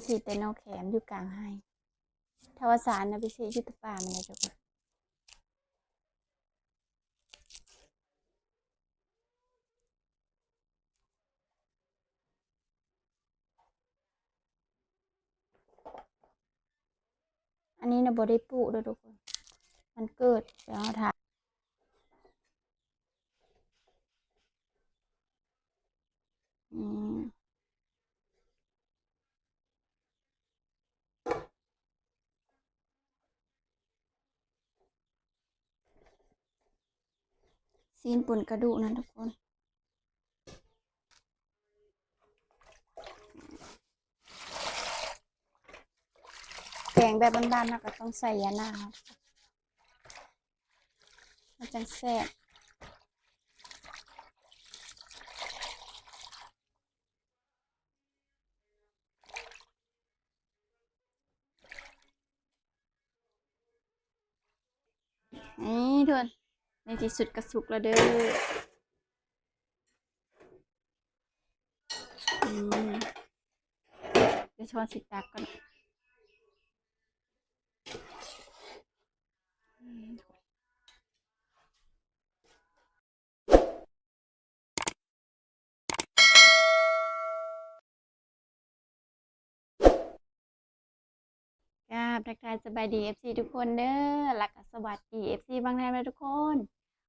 ຊິແຕ່ໜໍ່ແຂມຢູ່ກາງໄຮ່. ຖ້າວ່າສານນະ ໄປຊື້ຢູ່ແຕ່ປ່າມັນແຫຼະທຸກຄົນ. ອັນນີ້ນະບໍ່ໄດ້ປູກເດີທຸກຄົນ ມັນເກີດ ແຕ່ເຮົາຖ້າ ອືມ. ຊີ້ນປົນກະດູກນະທຸກຄົນ. ແກງແບບບ້ານໆ ເຮົາກໍຕ້ອງໃສ່ຢານາງ ມັນຈັ່ງແຊບ. ນີ້ທຸກຄົນ ໃນທີ່ສຸດກໍສຸກແລ້ວເດີ. ອືມ ດຽວຊ້ອນຊິຕັກກ່ອນ. ກາບທັກທາຍສະບາຍດີ ເອັຟຊີ ທຸກຄົນເດີ ແລ້ວກະສະຫວັດດີ ເອັຟຊີ ບາງນາເດີທຸກຄົນ.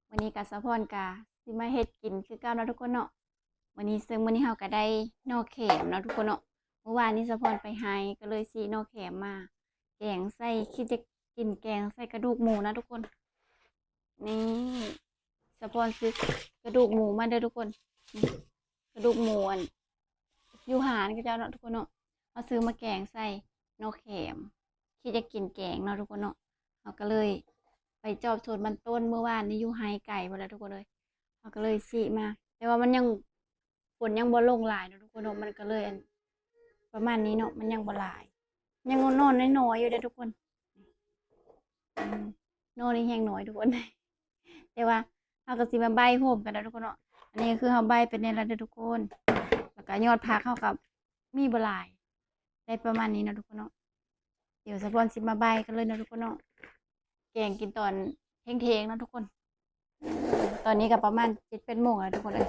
ມື້ນີ້ກະສາວພອນກະຊິມາເຮັດກິນຄືເກົ່າເນາະທຸກຄົນເນາະ. ມື້ນີ້ ເຊິ່ງມື້ນີ້ເຮົາກະໄດ້ໜໍ່ແຂມເນາະທຸກຄົນເນາະ. ມື້ວານນີ້ສາວພອນໄປໄຮ່ ກໍເລີຍຊິໜໍ່ແຂມມາແກງໃສ່ ຄິດຈະກິນແກງໃສ່ກະດູກໝູນະທຸກຄົນ. ນີ້ ສາວພອນຊື້ກະດູກໝູມາເດີທຸກຄົນ. ນີ້ ກະດູກໝູອັນ ຢູ່ຮ້ານເຂົາເຈົ້າເນາະທຸກຄົນເນາະ. ເຮົາຊື້ມາແກງໃສ່ໜໍ່ແຂມ ຄິດຈະກິນແກງເນາະທຸກຄົນເນາະ. ເຮົາກໍເລີຍໄປຈອບສວນມັນຕົ້ນ ມື້ວານນີ້ຢູ່ໄຮ່ໄກພຸ້ນແຫຼະທຸກຄົນເອີຍ. ເຮົາກໍເລີຍຊິມາ ແຕ່ວ່າມັນຍັງ ຝົນຍັງບໍ່ລົງຫຼາຍເນາະທຸກຄົນເນາະ. ມັນກໍເລີຍອັນ ປະມານນີ້ເນາະ ມັນຍັງບໍ່ຫຼາຍ ຍັງໜໍ່ນ້ອຍໆຢູ່ເດ້ທຸກຄົນ. ອືມ ໜໍ່ນີ້ແຮງໜ້ອຍທຸກຄົນ ແຕ່ວ່າເຮົາກໍຊິມາໃບ້ໂຮມກັນເນາະທຸກຄົນເນາະ. ອັນນີ້ກໍຄືເຮົາໃບ້ເປັນແນວນັ້ນເດີທຸກຄົນ ແລ້ວກໍຍອດຜັກເຮົາກໍມີບໍ່ຫຼາຍ ໄດ້ປະມານນີ້ເນາະທຸກຄົນເນາະ. ດຽວສາວພອນຊິມາໃບ້ກັນເລີຍເນາະທຸກຄົນເນາະ. ແກງກິນຕອນທ່ຽງໆເນາະທຸກຄົນ. ຕອນນີ້ກໍປະມານເຈັດແປດໂມງແລ້ວທຸກຄົນເອີຍ.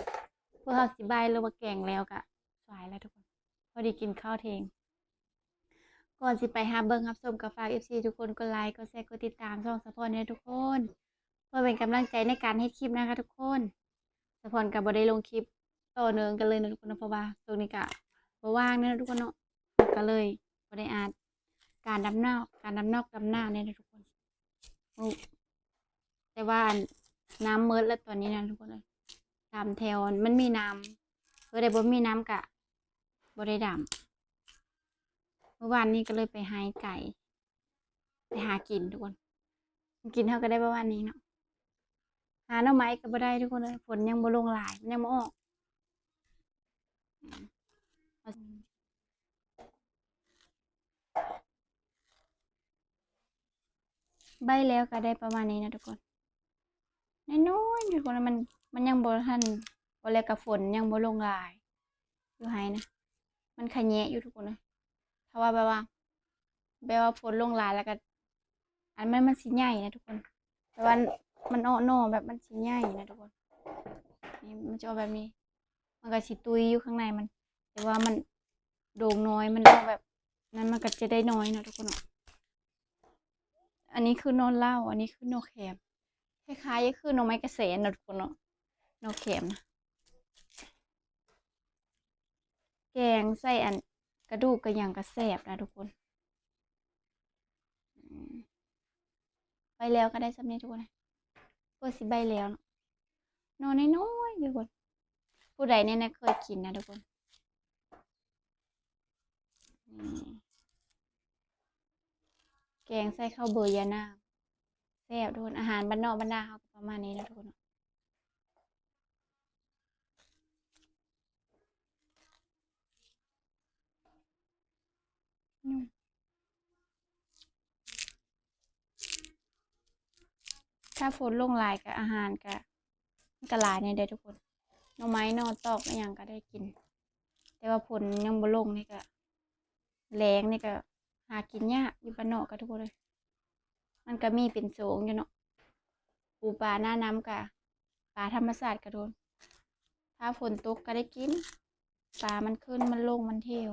ພວກເຮົາຊິໃບ້ ຫຼືວ່າແກງແລ້ວກໍສາຍແລ້ວທຸກຄົນ ພໍດີກິນເຂົ້າທ່ຽງ. ກ່ອນຊິໄປຮັບເບິ່ງຮັບຊົມ ກໍຝາກ ເອັຟຊີ ທຸກຄົນກົດໄລ ກົດແຊ ກົດຕິດຕາມຊ່ອງສາວພອນແດ່ທຸກຄົນ ເພື່ອເປັນກຳລັງໃຈໃນການເຮັດຄລິບນະຄະທຸກຄົນ. ສາວພອນກໍບໍ່ໄດ້ລົງຄລິບຕໍ່ເນື່ອງກັນເລີຍນະທຸກຄົນເນາະ ເພາະວ່າຊ່ວງນີ້ກໍບໍ່ວ່າງເນາະທຸກຄົນເນາະ. ກໍເລີຍບໍ່ໄດ້ອັດ ການດຳນອກ ການດຳນອກດຳນານີ້ນະທຸກຄົນ. ໂອ້ ແຕ່ວ່າອັນ ນ້ຳໝົດແລ້ວຕອນນີ້ນະທຸກຄົນເອີຍ. ຕາມແຖວມັນມີນ້ຳ ເອີ ແຕ່ບໍ່ມີນ້ຳກະບໍ່ໄດ້ດຳ. ມື້ວານນີ້ກໍເລີຍໄປໄຮ່ໄກ ໄປຫາກິນທຸກຄົນ. ກິນເຮົາກໍໄດ້ປະມານນີ້ເນາະ. ຫາໜໍ່ໄມ້ກໍບໍ່ໄດ້ທຸກຄົນເອີຍ ຝົນຍັງບໍ່ລົງຫຼາຍ ມັນຍັງບໍ່ອອກ. ໃບ້ແລ້ວກໍໄດ້ປະມານນີ້ນະທຸກຄົນ ນ້ອຍໆ ທຸກຄົນ. ມັນ ມັນຍັງບໍ່ທັນ ບໍ່ແລ້ວກໍຝົນຍັງບໍ່ລົງຫຼາຍ ຢູ່ໄຮ່ນະ ມັນຂະແຍະຢູ່ທຸກຄົນເອີຍ. ຖ້າວ່າແບບວ່າ ແບບວ່າຝົນລົງຫຼາຍແລ້ວກໍ ອັນມັນ ມັນຊິໃຫຍ່ນະທຸກຄົນ ແບບວ່າມັນອອກໜໍ່ແບບມັນຊິໃຫຍ່ນະທຸກຄົນ. ນີ້ມັນຈະອອກແບບນີ້ ມັນກໍຊິຕຸ້ຍຢູ່ຂ້າງໃນມັນ ແຕ່ວ່າມັນໂດ່ງນ້ອຍ ມັນອອກແບບນັ້ນ ມັນກໍຈະໄດ້ນ້ອຍເນາະທຸກຄົນເນາະ. ອັນນີ້ຄືໜໍ່ເຫຼົ່າ ອັນນີ້ຄືໜໍ່ແຂມ ຄ້າຍໆຄືໜໍ່ໄມ້ກະແສນເນາະທຸກຄົນເນາະ ໜໍ່ແຂມນະ. ແກງໃສ່ອັນກະດູກກະຫຍັງກະແຊບນະທຸກຄົນ. ອືມ ໃບແລ້ວກໍໄດ້ສ່ຳນີ້ທຸກຄົນ ເພື່ອຊິໃບແລ້ວເນາະ. ໜໍ່ນ້ອຍໆ ທຸກຄົນ ຜູ້ໃດແນ່ນະເຄີຍກິນນະທຸກຄົນ. ນີ້ ແກງໃສ່ເຂົ້າເບີຢານາງ ແຊບທຸກຄົນ. ອາຫານບ້ານນອກບ້ານນາເຮົາກໍປະມານນີ້ແຫຼະທຸກຄົນເນາະ. ຖ້າຝົນລົງຫຼາຍກໍອາຫານກໍ ມັນກໍຫຼາຍແດ່ເດ້ທຸກຄົນ. ໜໍ່ໄມ້ໜໍ່ຕອກອີ່ຫຍັງກໍໄດ້ກິນ ແຕ່ວ່າຝົນຍັງບໍ່ລົງນີ້ກໍ ແລ້ງນີ້ກໍຫາກິນຍາກ ຢູ່ບ້ານນອກກໍທຸກຄົນເອີຍ. ມັນກໍມີເປັນໂສງຢູ່ເນາະ ປູປາໜ້ານ້ຳກໍ ປາທຳມະຊາດກໍໂດນ. ຖ້າຝົນຕົກກໍໄດ້ກິນ ປາມັນຂຶ້ນ ມັນລົງ ມັນເທວ.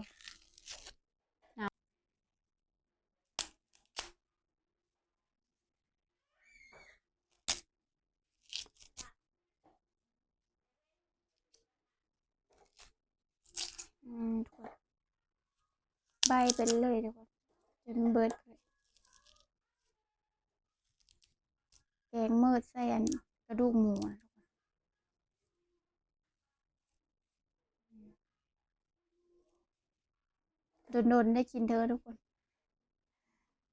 ອືມ ໃບໄປເລີຍທຸກຄົນ ຈົນເບິດເລີຍ. ແກງເມີດໃສ່ອັນກະດູກໝູ ດົນໆ ໄດ້ກິນເທື່ອທຸກຄົນ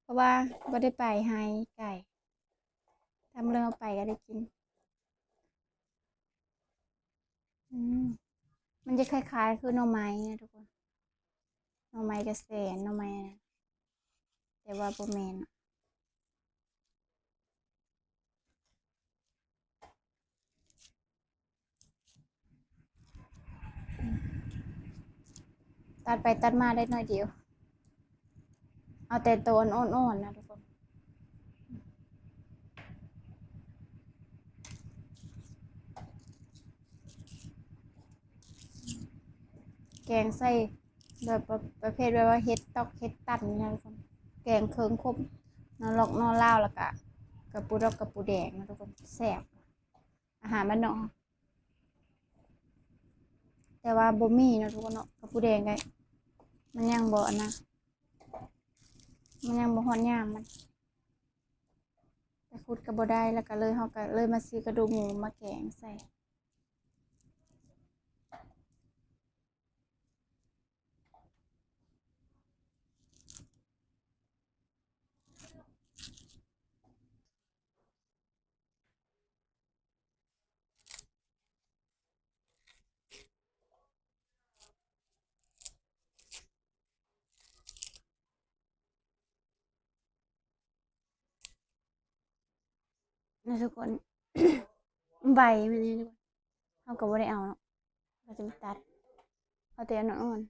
ເພາະວ່າບໍ່ໄດ້ໄປໄຮ່ໄກ ຖ້າມື້ເຮົາໄປກໍໄດ້ກິນ. ອືມ ມັນຈະຄ້າຍໆ ຄືໜໍ່ໄມ້ນະທຸກຄົນ ໜໍ່ໄມ້ກະແສນ ໜໍ່ໄມ້ ແຕ່ວ່າບໍ່ແມ່ນ. ຕັດໄປຕັດມາໄດ້ໜ້ອຍດຽວ ເອົາແຕ່ໂຕອ່ອນໆ ນະທຸກຄົນ. ແກງໃສ່ແບບປະ ປະເພດແບບວ່າເຫັດຕອກເຫັດຕັນນີ້ນະທຸກຄົນ ແກງເຄິ່ງຂົມ ໜໍ່ລັອກໜໍ່ລາວ ແລ້ວກະກະປູດອກກະປູແດງນະທຸກຄົນ ແຊບ ອາຫານບ້ານນອກ ແຕ່ວ່າບໍ່ມີເນາະທຸກຄົນເນາະ ກະປູແດງກໍມັນຍັງບໍ່ອັນນະ ມັນຍັງບໍ່ຮອດຍາມມັນ ໄປຂຸດກໍບໍ່ໄດ້ ແລ້ວກໍເລີຍ ເຮົາກໍເລີຍມາຊື້ກະດູກໝູມາແກງໃສ່. ນະທຸກຄົນ ໃບມັນນີ້ ເຮົາກໍບໍ່ໄດ້ເອົາເນາະ ເຮົາຈະມາຕັດ ເອົາແຕ່ອັນອ່ອນໆ.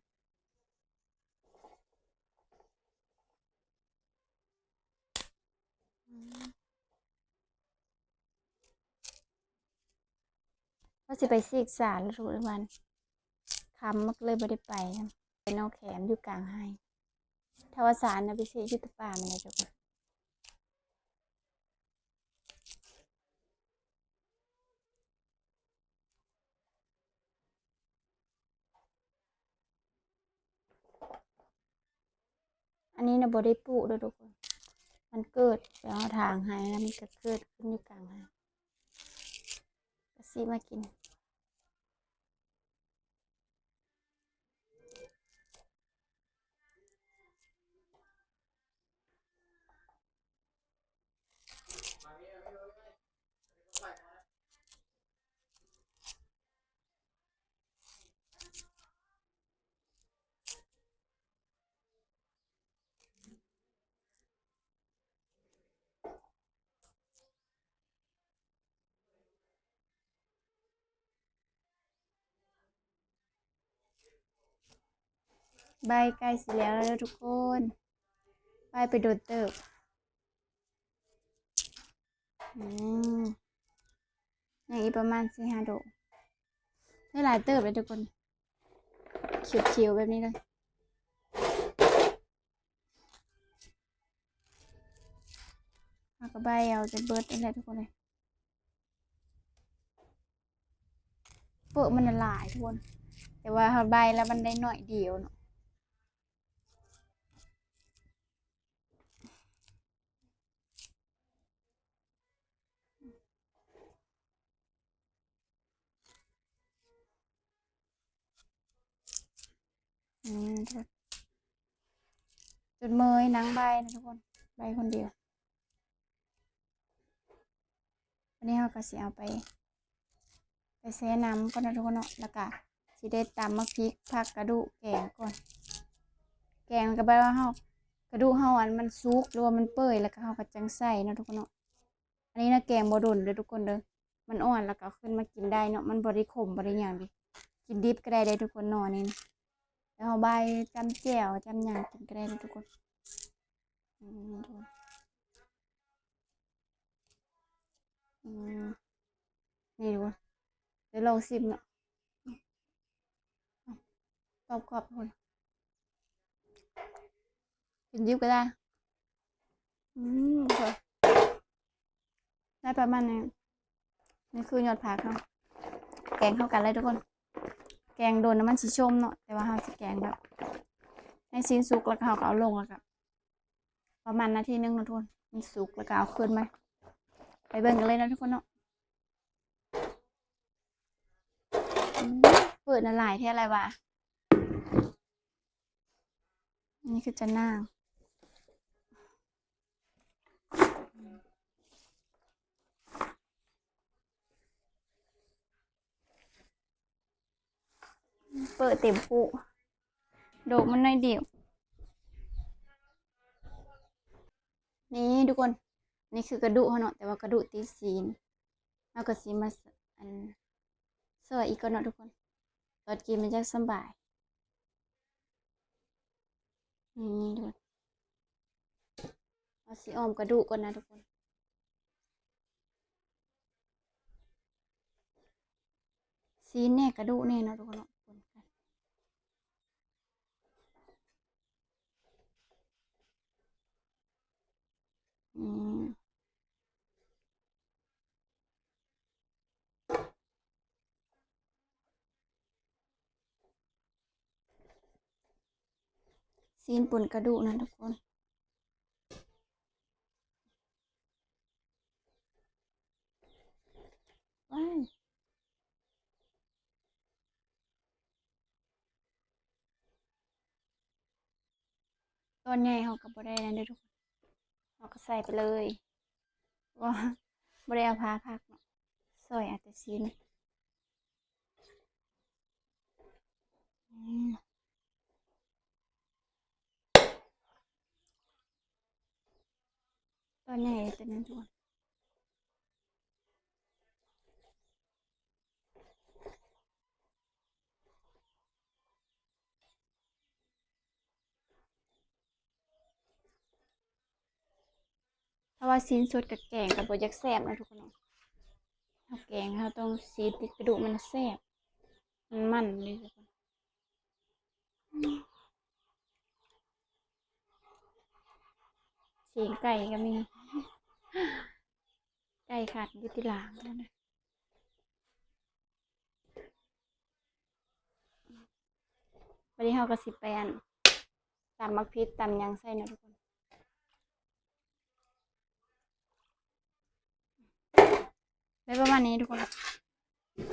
ອືມ ວ່າຊິໄປສີກສານແລ້ວທຸກມື້ນີ້ ຄ່ຳ ມັນກໍເລີຍບໍ່ໄດ້ໄປນຳ ໄປໜອງແຂມຢູ່ກາງໄຮ່ ຖ້າວ່າສານນະ ໄປສີກຢູ່ແຕ່ປ່າມັນແຫຼະທຸກຄົນ. ອັນນີ້ນະບໍ່ໄດ້ປູກເດີທຸກຄົນ ມັນເກີດ ແລ້ວເຮົາຖາງໄຮ່ ແລ້ວມັນກໍເກີດຂຶ້ນຢູ່ກາງໄຮ່ ກໍຊິມາກິນ. ໃບໃກ້ຊິແລ້ວແລ້ວເດີທຸກຄົນ ໃບໄປດົນເຕີບ. ອືມ ຍັງອີກປະມານສີ່ຫ້າໂດກ ໄດ້ຫຼາຍເຕີບເລີຍທຸກຄົນ ຂຽວໆ ແບບນີ້ເລີຍ. ເຮົາກໍໃບເອົາຈົນເບິດນັ້ນແຫຼະທຸກຄົນເອີຍ. ເປິກມັນຫຼາຍທຸກຄົນ ແຕ່ວ່າເຮົາໃບແລ້ວມັນໄດ້ໜ້ອຍດຽວເນາະ. ອືມ ຈົນເມື່ອຍນັ່ງໃບນະທຸກຄົນ ໃບຄົນດຽວ. ອັນນີ້ເຮົາກໍຊິເອົາໄປ ໄປແຊ່ນ້ຳກ່ອນເນາະທຸກຄົນເນາະ ແລ້ວກໍຊິໄດ້ຕຳໝາກພິກ ຜັກ ກະດູກ ແກງກ່ອນ. ແກງກໍແບບວ່າເຮົາ ກະດູກເຮົາອັນມັນສຸກ ຫຼືວ່າມັນເປື່ອຍ ແລ້ວກໍເຮົາກໍຈັ່ງໃສ່ເນາະທຸກຄົນເນາະ. ອັນນີ້ນະ ແກງບໍ່ດົນເດີທຸກຄົນເດີ ມັນອ່ອນ ແລ້ວກໍເອົາຂຶ້ນມາກິນໄດ້ເນາະ ມັນບໍ່ໄດ້ຂົມ ບໍ່ໄດ້ຫຍັງເດ ກິນດິບກໍໄດ້ເດ້ທຸກຄົນເນາະ ອັນນີ້ນະ. ແລ້ວເຮົາບາຍຈ້ຳແຈ່ວຈ້ຳຫຍັງກິນກໍໄດ້ເດີທຸກຄົນ. ອືມ ອືມ ນີ້ທຸກຄົນ ໄດ້ລອງຊິມເນາະ ກອບໆ ທຸກຄົນ ກິນດິບກໍໄດ້. ອືມ ໄດ້ປະມານນີ້ ນີ້ຄືຍອດຜັກເນາະ ແກງເຂົ້າກັນເລີຍທຸກຄົນ. ແກງໂດນແລ້ວມັນຊິຊົມເນາະ ແຕ່ວ່າເຮົາຊິແກງແບບໃຫ້ຊີ້ນສຸກ ແລ້ວກໍເຮົາກໍເອົາລົງ ແລ້ວກໍປະມານນາທີໜຶ່ງເນາະທຸກຄົນ ມັນສຸກ ແລ້ວກໍເອົາຂຶ້ນມາ ໄປເບິ່ງກັນເລີຍເນາະທຸກຄົນເນາະ. ອືມ ເປີດໜ້າຫຼາຍແທ້ຫຼາຍວ່າ. ອັນນີ້ຄືຈະໜ້າ ເປີດເຕັມຄູ່ ໂດກມັນໜ້ອຍດຽວ. ນີ້ທຸກຄົນ ນີ້ຄືກະດູກເຮົາເນາະ ແຕ່ວ່າກະດູກຕິດຊີ້ນ ເຮົາກໍຊິມາ ອັນ ຊ່ອຍອີກກ່ອນເນາະທຸກຄົນ ຕອນກິນມັນຈັ່ງສະບາຍ. ນີ້ທຸກຄົນ ເຮົາຊິອ້ອມກະດູກກ່ອນນະທຸກຄົນ ຊີ້ນແດ່ກະດູກແດ່ເນາະທຸກຄົນເນາະ. ອືມ ຊີ້ນປົນກະດູກນະທຸກຄົນ. ວ້າຍ ຕອນໃຫຍ່ເຮົາກໍບໍ່ໄດ້ນັ້ນເດີທຸກຄົນ ເຮົາກໍໃສ່ໄປເລີຍ ບໍ່ ບໍ່ໄດ້ເອົາຜ່າຜັກເນາະ ຊ່ອຍເອົາແຕ່ຊີ້ນ. ອືມ ຕອນໃຫຍ່ເປັນນັ້ນທຸກຄົນ. ຖ້າວ່າຊີ້ນສົດກັບແກງກໍບໍ່ຢາກແຊບນະທຸກຄົນເນາະ. ເຮົາແກງ ເຮົາຕ້ອງຊີ້ນຕິດກະດູກມັນແຊບ ມັນມັນເດ້ທຸກຄົນ. ອືມ ຊີ້ນໄກ່ກໍມີ ໄກ່ຂັນຢູ່ທີ່ຫຼັງ. ບັດນີ້ເຮົາກໍຊິໄປ ອັນ ຕຳໝາກພິກຕຳຫຍັງໃສ່ເນາະທຸກຄົນ. ໄດ້ປະມານນີ້ທຸກຄົນ ດຽວ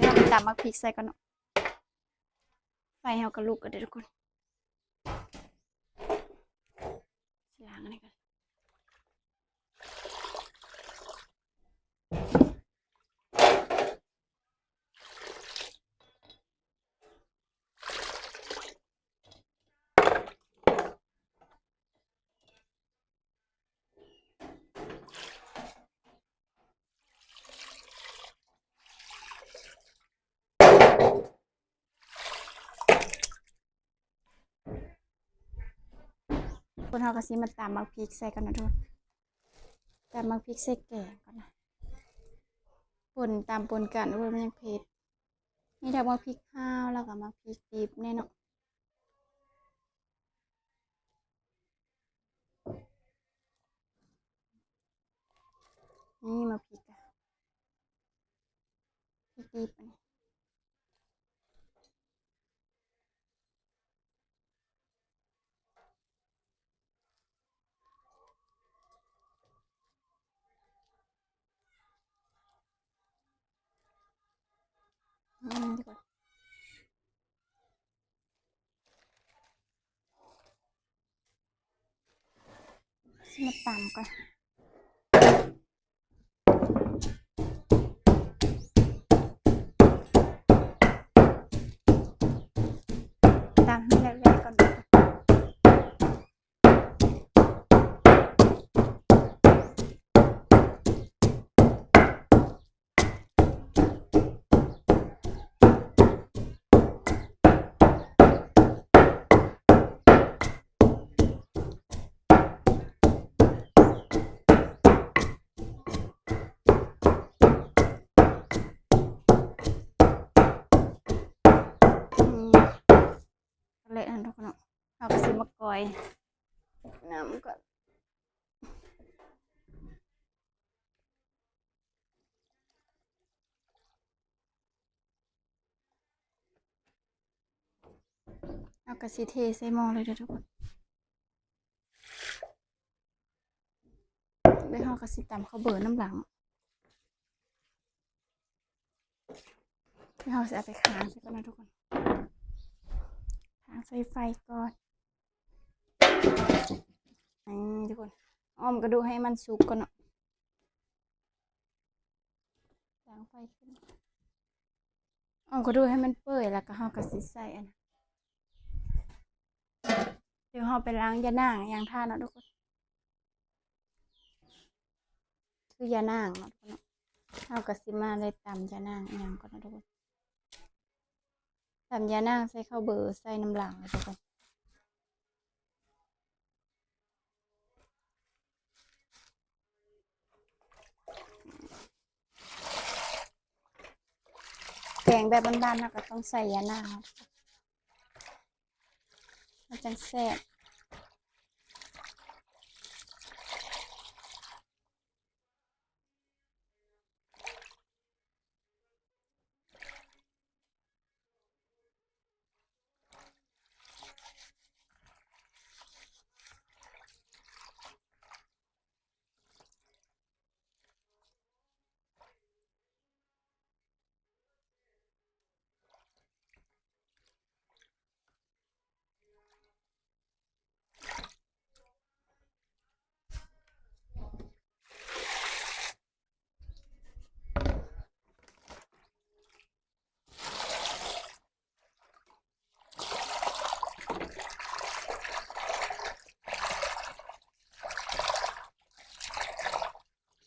ເຮົາໄປຕຳໝາກພິກໃສ່ກ່ອນເນາະ. ໄຟເຮົາກໍລຸກແລ້ວເດີທຸກຄົນ ລ້າງອັນນີ້ກ່ອນ. ຄົນເຮົາກໍຊິມາຕຳໝາກພິກໃສ່ກ່ອນເນາະທຸກຄົນ ຕຳໝາກພິກໃສ່ແກງກ່ອນນະ ປົນ ຕຳປົນກັນ ໂອ້ຍ ມັນຍັງເຜັດ. ມີທັງໝາກພິກຫາວ ແລ້ວກໍໝາກພິກດິບແນ່ເນາະ. ນີ້ໝາກພິກ ພິກດິບ ອືມ ຊິມາຕຳກ່ອນ ຕຳໃຫ້ແຫຼກໆກ່ອນ. ເ ນ້ຳກ່ອນ. ເຮົາກໍຊິເທໃສ່ໝໍ້ເລີຍເດີທຸກຄົນ. ແລ້ວເຮົາກໍຊິຕຳເຂົ້າເບີນຳຫຼັງ. ແລ້ວເຮົາຊິເອົາໄປຄ້າງໃສ່ກ່ອນນະທຸກຄົນ. ຄ້າງໃສ່ໄຟກ່ອນ. ນີ້ທຸກຄົນ ອ້ອມກະດູກໃຫ້ມັນສຸກກ່ອນເນາະ. ຕັ້ງໄຟຂຶ້ນ. ເອົາກະດູກໃຫ້ມັນເປື່ອຍ ແລ້ວກໍເຮົາກໍຊິໃສ່ອັນ ດຽວເຮົາໄປລ້າງຢານາງຫຍັງຖ້າເນາະທຸກຄົນ. ຄືຢານາງເນາະທຸກຄົນເນາະ. ເຮົາກໍຊິມາໄດ້ຕຳຢານາງອີ່ຫຍັງກ່ອນເນາະທຸກຄົນ. ຕຳຢານາງໃສ່ເຂົ້າເບີໃສ່ນຳຫຼັງເນາະທຸກຄົນ. ແກງແບບບ້ານໆ ເຮົາກໍຕ້ອງໃສ່ຢານາງ ມັນຈັ່ງແຊບ.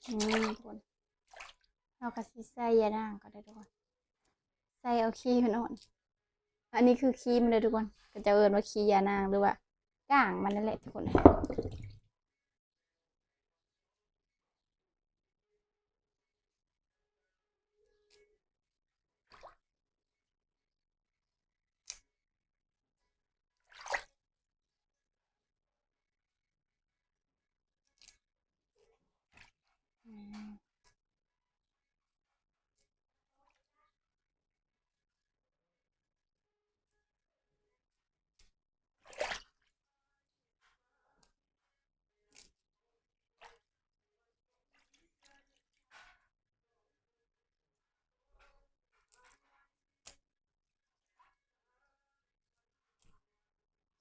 ນີ້ທຸກຄົນ ເຮົາກໍຊິໃສ່ຢານາງກໍໄດ້ທຸກຄົນ. ໃສ່ເອົາຂີ້ມັນອອກ. ອັນນີ້ຄືຂີ້ມັນເດີທຸກຄົນ ເຂົາເຈົ້າເອີ້ນວ່າຂີ້ຢານາງ ຫຼືວ່າກ້າງມັນນັ້ນແຫຼະທຸກຄົນ.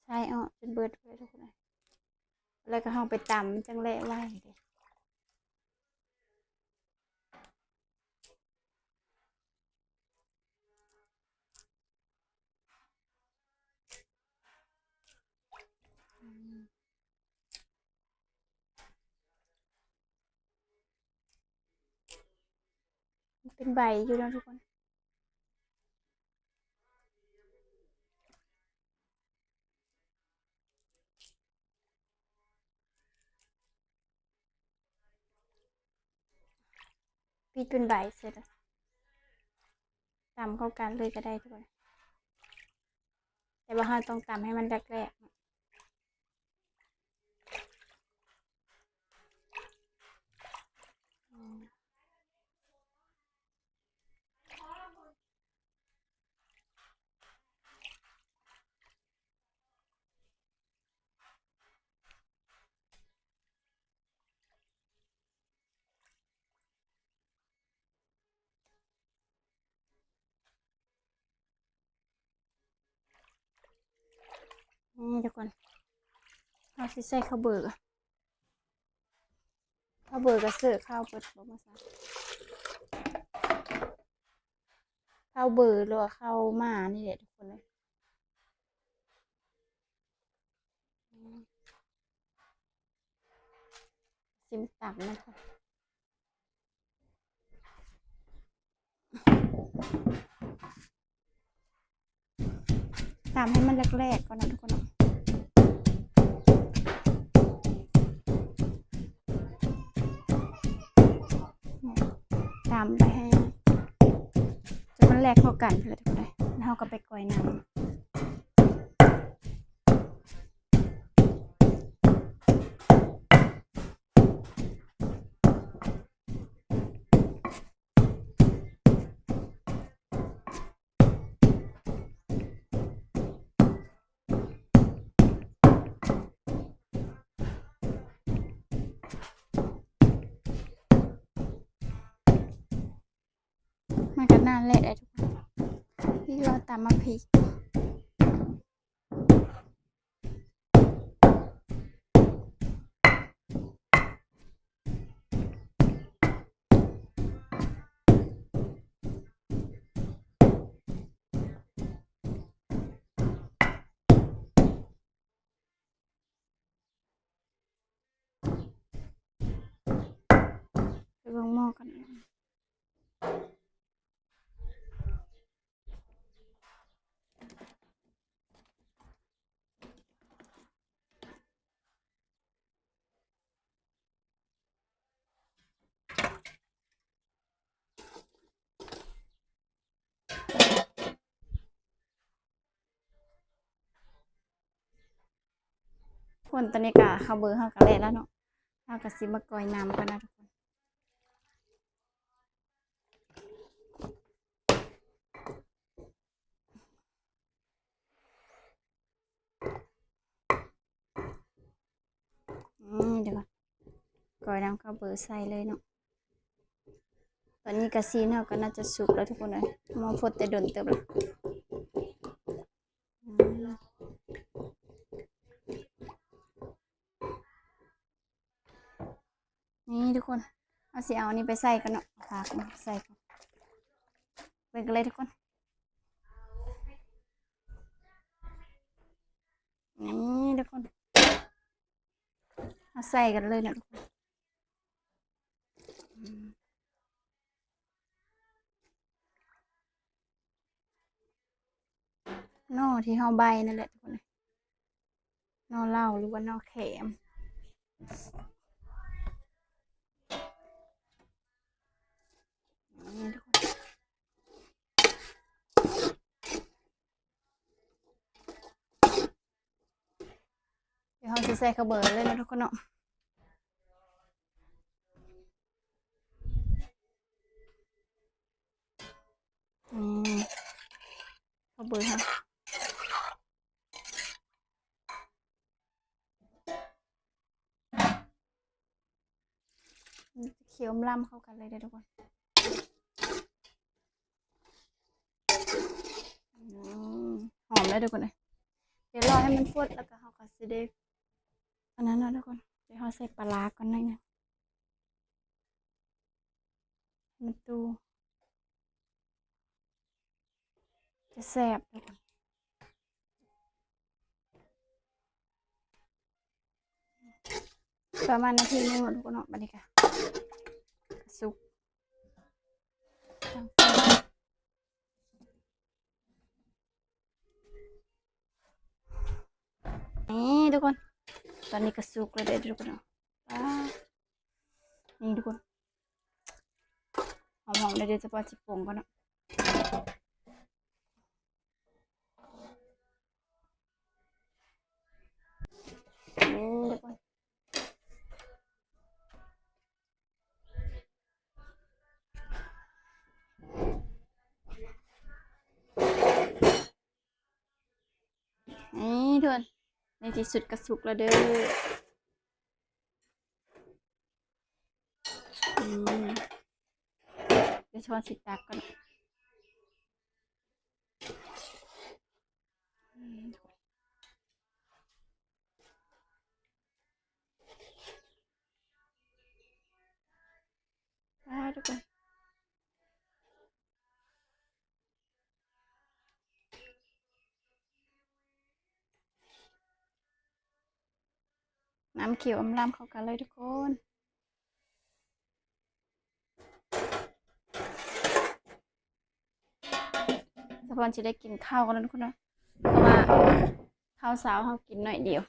ໃສ່ອອກຈົນເບິດເລີຍທຸກຄົນເອີຍ. ແລ້ວກໍເຮົາໄປຕຳ ມັນຈັ່ງແຫຼະໄວເດ້. ມັນເປັນໃບຢູ່ເນາະທຸກຄົນ. ປິດເປັນໃບເສັດ ຕຳເຂົ້າກັນເລີຍກໍໄດ້ທຸກຄົນ ແຕ່ວ່າເຮົາຕ້ອງຕຳໃຫ້ມັນແຫຼກໆ. ນີ້ທຸກຄົນ ເຮົາຊິໃສ່ເຂົ້າເບີ ເຂົ້າເບີກະເສີເຂົ້າເປີດບໍ່ມາໃສ່ ເຂົ້າເບີ ຫຼືວ່າເຂົ້າໝານີ້ແຫຼະທຸກຄົນເອີຍ. ຊິມຕຳນະຄະ ຕຳໃຫ້ມັນແຫຼກໆກ່ອນນະທຸກຄົນເນາະ. ຕຳໄປໃຫ້ຈົນມັນແຫຼກເຂົ້າກັນພຸ້ນແຫຼະທຸກຄົນເອີຍ ແລ້ວເຮົາກໍໄປກ່ອຍນ້ຳ. ນັ້ນແຫຼະໄດ້ທຸກຄົນ ນີ້ກໍຕຳໝາກພິກ. ໄປເບິ່ງໝໍ້ກັນ. ຄົນ ຕອນນີ້ກະເຂົ້າເບີເຮົາກະແຫຼະແລ້ວເນາະ ເຮົາກະຊິມາກ່ອຍນ້ຳກ່ອນນະທຸກຄົນ. ອືມ ດຽວກ່ອນ ກ່ອຍນ້ຳເຂົ້າເບີໃສ່ເລີຍເນາະ. ຕອນນີ້ກະຊີ້ນເຮົາກະໜ້າຈະສຸກແລ້ວທຸກຄົນເອີຍ ໝໍ້ຟົດແຕ່ດົນເຕີບແລ້ວ. ອືມ ນີ້ທຸກຄົນ ເຮົາຊິເອົາອັນນີ້ໄປໃສ່ກ່ອນເນາະ ເອົາຝາກັນໃສ່ກ່ອນ ເບິ່ງກັນເລີຍທຸກຄົນ. ນີ້ທຸກຄົນ ເຮົາໃສ່ກັນເລີຍເນາະທຸກຄົນ. ອືມ ໜໍ່ທີ່ເຮົາໃບນັ້ນແຫຼະທຸກຄົນ ໜໍ່ເລົາ ຫຼືວ່າໜໍ່ແຂມ. ດຽວເຮົາຊິໃສ່ເຂົ້າເບີເລີຍເນາະທຸກຄົນເນາະ. ອືມ ເຂົ້າເບີເຮົາ ມັນຈະຂຽວລຳເຂົ້າກັນເລີຍເດີທຸກຄົນ. ອືມ ຫອມແລ້ວທຸກຄົນເອີຍ. ດຽວລໍໃຫ້ມັນຟົດ ແລ້ວກໍເຮົາກໍຊິໄດ້ ອັນນັ້ນເນາະທຸກຄົນ. ດຽວເຮົາໃສ່ປາຮ້າກ່ອນໜ້ອຍໜຶ່ງ ໃຫ້ມັນຕູ ຈະແຊບທຸກຄົນ. ປະມານນາທີໜຶ່ງເນາະທຸກຄົນເນາະ. ບັດນີ້ກະ ກະສຸກ. ນີ້ທຸກຄົນ ຕອນນີ້ກະສຸກແລ້ວເດີທຸກຄົນເນາະ. ວ້າ ນີ້ທຸກຄົນ ຫອມໆ ເດີ ສະເພາະຊິປົງກ່ອນເນາະ. ນີ້ທຸກຄົນ ນີ້ທຸກຄົນ ໃນທີ່ສຸດກໍສຸກແລ້ວເດີ. ອືມ ດຽວຊ້ອນຊິຕັກກ່ອນ. ວ້າ ທຸກຄົນ ນ້ຳຂຽວອຳລຳເຂົ້າກັນເລີຍທຸກຄົນ. ສະພອນຊິໄດ້ກິນເຂົ້າກັນແລ້ວທຸກຄົນເນາະ ເພາະວ່າເຂົ້າເຊົ້າເຮົາກິນໜ້ອຍດຽວ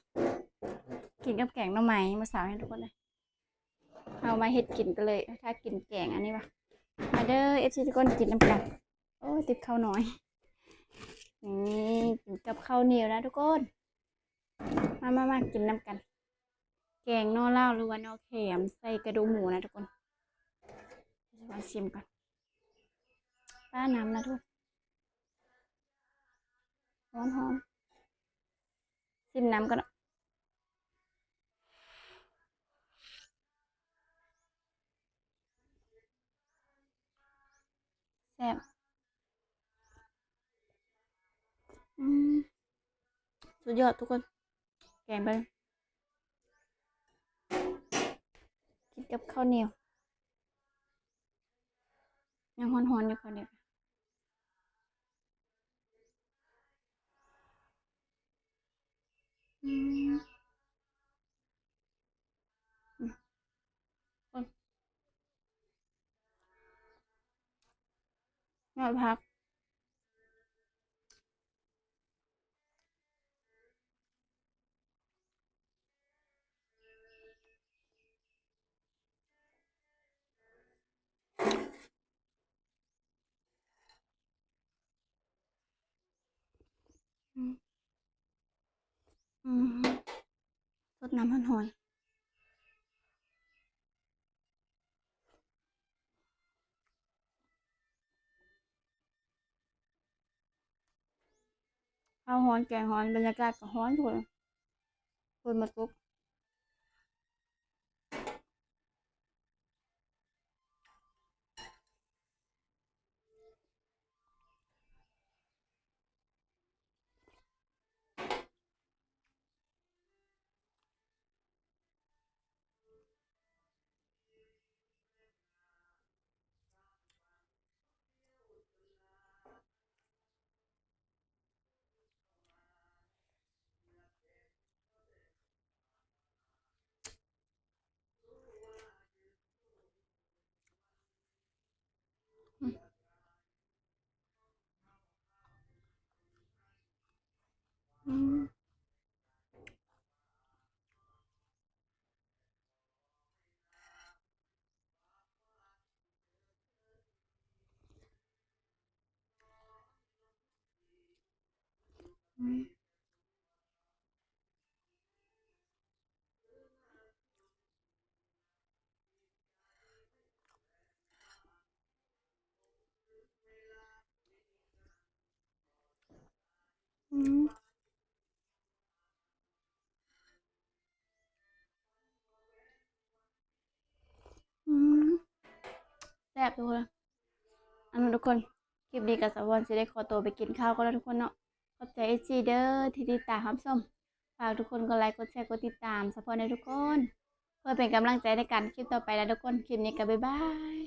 ກິນກັບແກງໜໍ່ໄມ້ມື້ເຊົ້ານີ້ທຸກຄົນເອີຍ. ເຮົາມາເຮັດກິນກັນເລີຍ ຖ້າກິນແກງອັນນີ້ວ່າ ມາເດີ ເອັຟຊີ ທຸກຄົນ ກິນນຳກັນ. ໂອ້ຍ ຕິບເຂົ້າໜ້ອຍ ນີ້ ກິນກັບເຂົ້າໜຽວນະທຸກຄົນ. ມາ ມາ ມາ ກິນນຳກັນ ແກງໜໍ່ລາວ ຫຼືວ່າໜໍ່ແຂມໃສ່ກະດູກໝູນະທຸກຄົນ. ຊິມກ່ອນ ປ້າ ນ້ຳນະທຸກ ຮ້ອນໆ. ຊິມນ້ຳກ່ອນເນາະ ແຊບ. ສຸດຍອດທຸກຄົນ ແກງໄປ ກິນກັບເຂົ້າໜຽວ ຍັງຮ້ອນໆຢູ່ເຂົ້າໜຽວ ອືມ ອືມ ໂອ້ຍ ຍອດຜັກ ອືມ ອືມ ສົດນ້ຳຮ້ອນໆ ເຂົ້າຮ້ອນແກງຮ້ອນ ບັນຍາກາດກໍຮ້ອນທຸກຄົນ ຝົນມາຕົກ. ອືມ ອືມ ອືມ ອືມ ແຊບທຸກຄົນ. ເອົາເນາະທຸກຄົນ ຄລິບນີ້ກໍສາວອນຊິໄດ້ຂໍຕົວໄປກິນຂ້າວກ່ອນແລ້ວທຸກຄົນເນາະ. ຂອບໃຈເອັຟຊີເດີທີ່ຕິດຕາມຮັບຊົມ. ຝາກທຸກຄົນກົດໄລ ກົດແຊ ກົດຕິດຕາມສາວອນແດ່ທຸກຄົນ ເພື່ອເປັນກຳລັງໃຈໃນການຄລິບຕໍ່ໄປນະທຸກຄົນ. ຄລິບນີ້ກໍບາຍບາຍ.